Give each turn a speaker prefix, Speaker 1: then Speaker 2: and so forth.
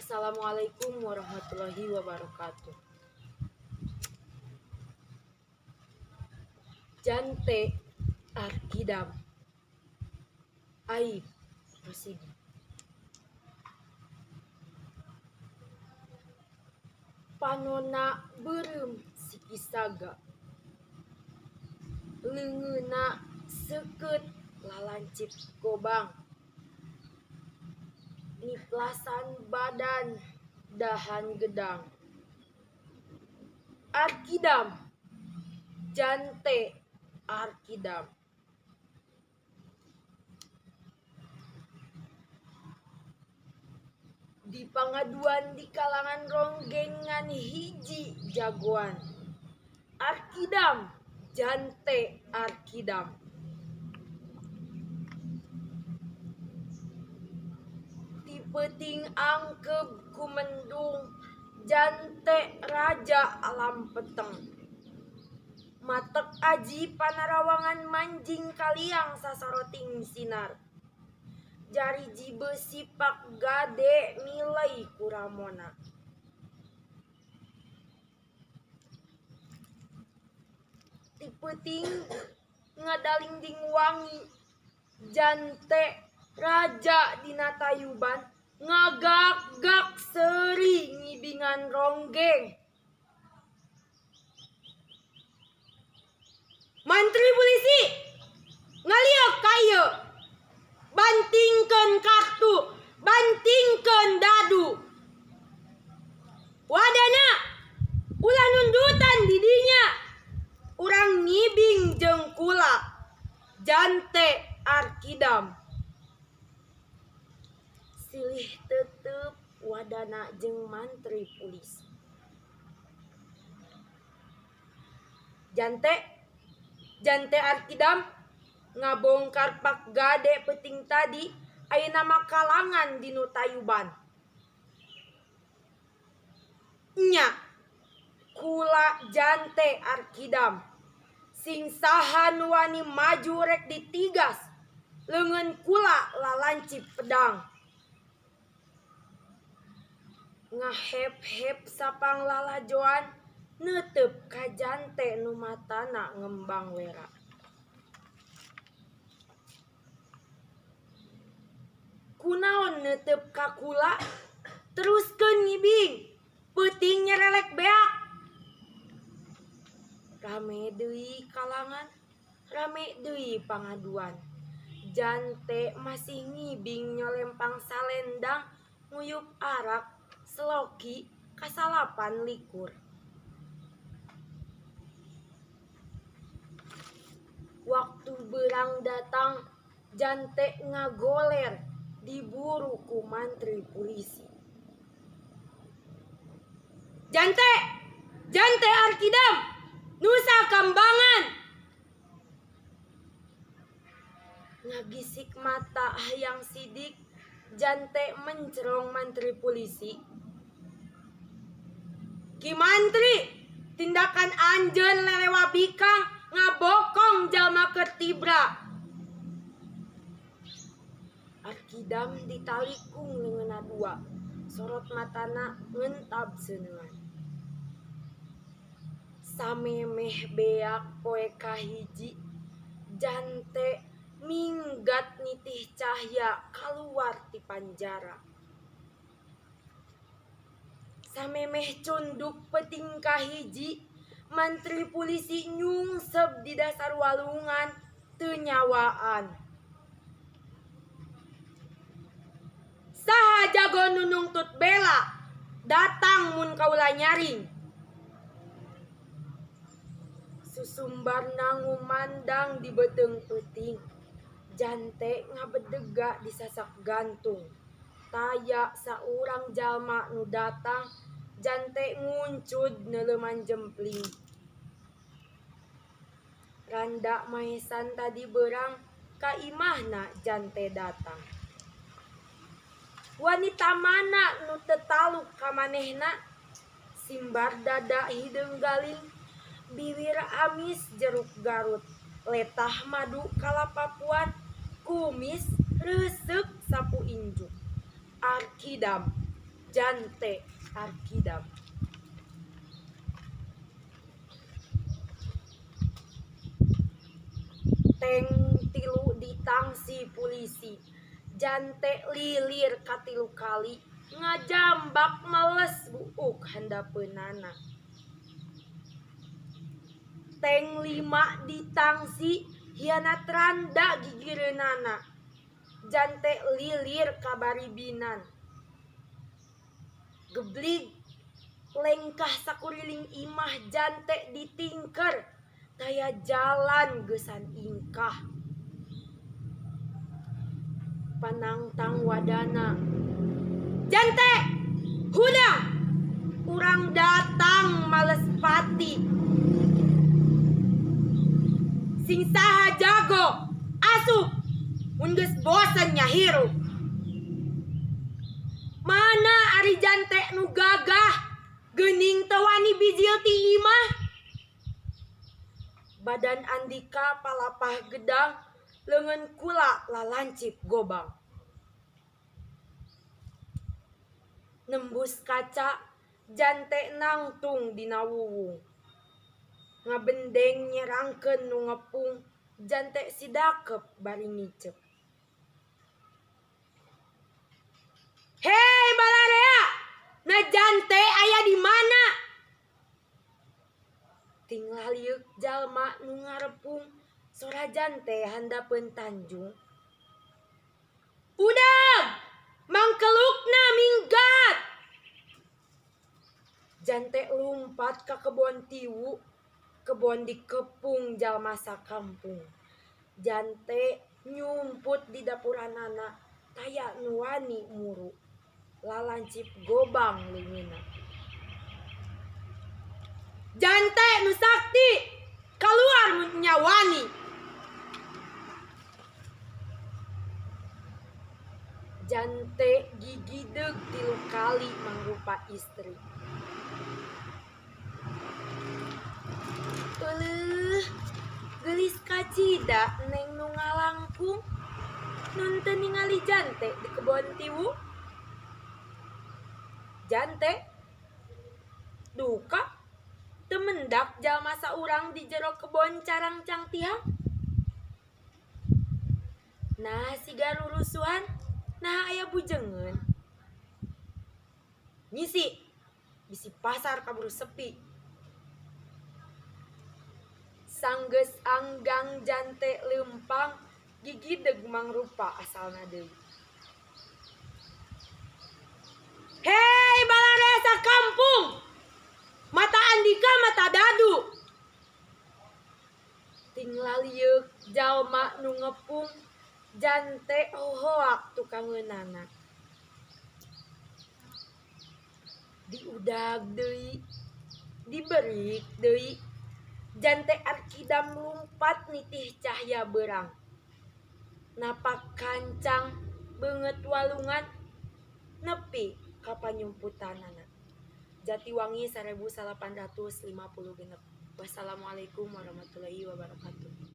Speaker 1: Wassalamualaikum warahmatullahi wabarakatuh. Jante Arkidam Aib Rosidi. Panonna beureum sikisaga. Leungeunna seukeut lalancip gobang. Niplasan badan dahan gedang. Arkidam Jante Arkidam. Di pangaduan di kalangan ronggeng ngan hiji jagoan. Arkidam Jante Arkidam. Ti peuting angkeub ku mendung Jante raja alam peteng. Matek aji panarawangan manjing ka liang sasoroting sinar. Jariji beusi pak gade milei ku ramona. Ti peuting ngadalingding wangi Jante raja dina tayuban ngagakgak seuri ngibingan ronggeng. Mantri pulisi ngaliuk ka ieu. Bantingkeun kartu, bantingkeun dadu. Wadana ulah nundutan di dinya. Urang ngibing jeung kula. Jante Arkidam. Silih tetep wadana jeung mantri pulisi. Jante, Jante Arkidam ngabongkar pak gade peuting tadi ayeuna mah kalangan dinu tayuban. Nya, kula Jante Arkidam. Sing saha nu wani maju rek ditigas leungeun kula lalancip pedang. Ngahep-hep sapang lalajoan neuteup ka Jante nu matana ngembang wera. Kunaon neuteup ka kula? Teruskeun ngibing, peuting nyerelek beak. Rame deui kalangan, rame deui pangaduan. Jante masih ngibing nyolempang salendang nguyup arak seloki kasalapan likur. Waktu beurang datang, Jante ngagoler diburu ku mantri pulisi. Jante! Jante Arkidam! Nusa Kambangan! Ngagisik mata hayang sidik, Jante mencerong mantri pulisi. Ki Mantri, tindakan anjeun lelewa bikang ngabokong jalma keur tibra. Arkidam ditalikung leungeunna dua, sorot matana ngentab seuneuan. Samemeh beak poe kahiji, Jante minggat nitih cahya kaluar ti panjara. Samemeh cunduk peuting kahiji, mantri pulisi nyungsep di dasar walungan teu nyawaan. Saha jago nu nungtut bela, datang mun kaula nyaring. Susumbarna ngumandang di beuteung peuting, Jante ngabedega disasak gantung. Taya saurang jalma nu datang, Jante nguncud neuleuman jempling. Randa maesan tadi beurang ka imahna Jante datang. Wanita mana nu teu taluk ka manehna? Simbar dada hideung galing, biwir amis jeruk garut, letah madu kalapapuan, kumis reuseuk sapu injuk. Arkidam, Jante Arkidam. Teng tilu ditangsi pulisi jante lilir katilu kali ngajambak males buuk handapeunana. Teng lima ditangsi hianat randa gigireunana jante lilir ka baribinan. Geblig lengkah sakuriling imah jante ditingker taya jalan geusan ingkah. Panangtang wadana jante hudang urang datang males pati sing saha jago asup mun geus bosen nyahirup. Mana ari jante nu gagah geuning teu wani bijil ti imah. Badan Andika palapah gedang leungeun kula lalancip gobang. Nembus kaca jante nangtung dina wuwung. Ngabendeng nyerangkeun nu ngepung jante sidakep bari ngicep. Hei balarea, na jante aya di mana? Ting lalieuk jalma nu ngarepung sora jante handapeun tanjung. Udang, mangkelukna minggat. Jante lumpat ka kebon tiwu, kebon dikepung jalma sakampung. Jante nyumput di dapuranana taya nu wani muru. Lalancip gobang leungeunna. Jante nu sakti kaluar mun nya wani. Jante gigideug tilu kali mangrupa istri. Euleuh, geulis kacida neng nu ngalangkung nun teu ningali jante di kebon tiwu. Jante duka teu mendak jalma saurang di jero kebon carangcang tihang. Nah siga rurusuhan nah aya bujengeun. Ngisi bisi pasar kaburu sepi. Sanggeus anggang jante leumpang gigideg mangrupa asalna deui. Hei balarea sakampung, mata Andika mata dadu. Ting lalieuk jalma nu ngepung jante hohoak tukangeunana. Diudag deui, diberik deui, jante Arkidam lumpat nitih cahya beurang. Napak kancang beungeut walungan nepi ka panyumputanana. Jatiwangi 1856. Wassalamualaikum warahmatullahi wabarakatuh.